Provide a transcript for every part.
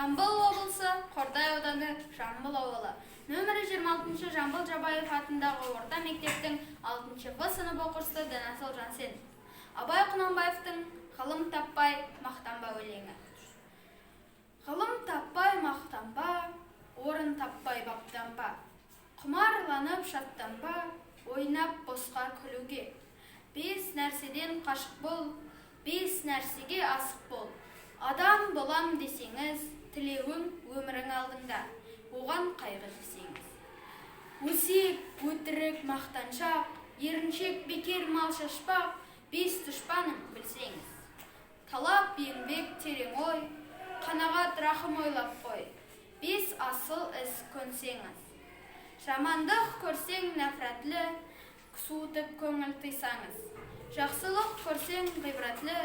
Жамбыл облысы, Қордай ауданы, Жамбыл ауылы. Нөмірі 26 Жамбыл Жабаев атындағы орта мектептің 6 В сынып оқушысы Дінасыл Жансен. Абай Құнанбаевтың «Ғылым таппай мақтанба» өлеңі. Ғылым таппай мақтанба, орын таппай баптанба. Құмарланып шаттанба, ойнап босқа күлуге. Бес нәрседен қашық бол, бес нәрсеге асық бол. Адам болам десеңіз, тілеуің өмірің алдыңда, оған қайғы жесеңіз. Өсек, өтірік, мақтаншақ, еріншек, бекер мал шашпақ, бес дұшпаның білсеңіз. Талап, еңбек, терең ой, қанағат, рахым ойлап қой. Бес асыл іс көнсеңіз. Жамандық көрсең нәфрәтлі, суытып көңіл тыйсаңыз. Жақсылық көрсең ғибратлы,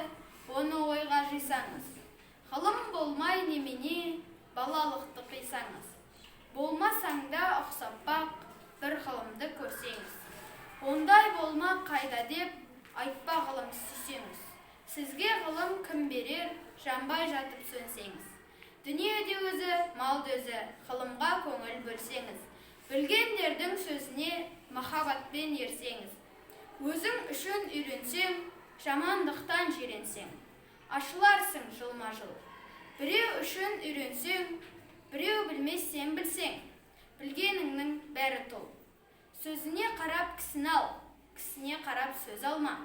оны ойға жисаңыз. Ғылым болмай немене, балалықты қисаңыз. Болмасаң да ұқсап бақ, бір ғылымды көрсеңіз. Ондай болма қайда деп, айтпа ғылым сүйсеңіз. Сізге ғылым кім берер, жанбай жатып сөнсеңіз. Дүние де өзі, мал да өзі, ғылымға көңіл бөлсеңіз. Білгендердің сөзіне махаббатпен ерсеңіз. Өзің үшін үйренсең, жамандықтан жиренсең, ашыларсың жылма-жыл. Біреу үшін үйренсең, біреу білмес сен білсең, білгеніңнің бәрі тұл. Сөзіне қарап кісіні ал, кісіне қарап сөз алма.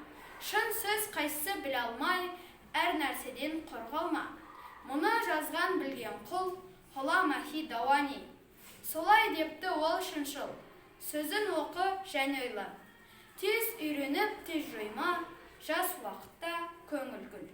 Шын сөз қайсысы біле алмай, әр нәрседен қорғалма. Мұны жазған білген құл, Ғұламахи Дауани. Солай депті ол шыншыл, сөзін оқы және ойла. Тез үйреніп, тез жойма, жас уақытта көңіл гүл.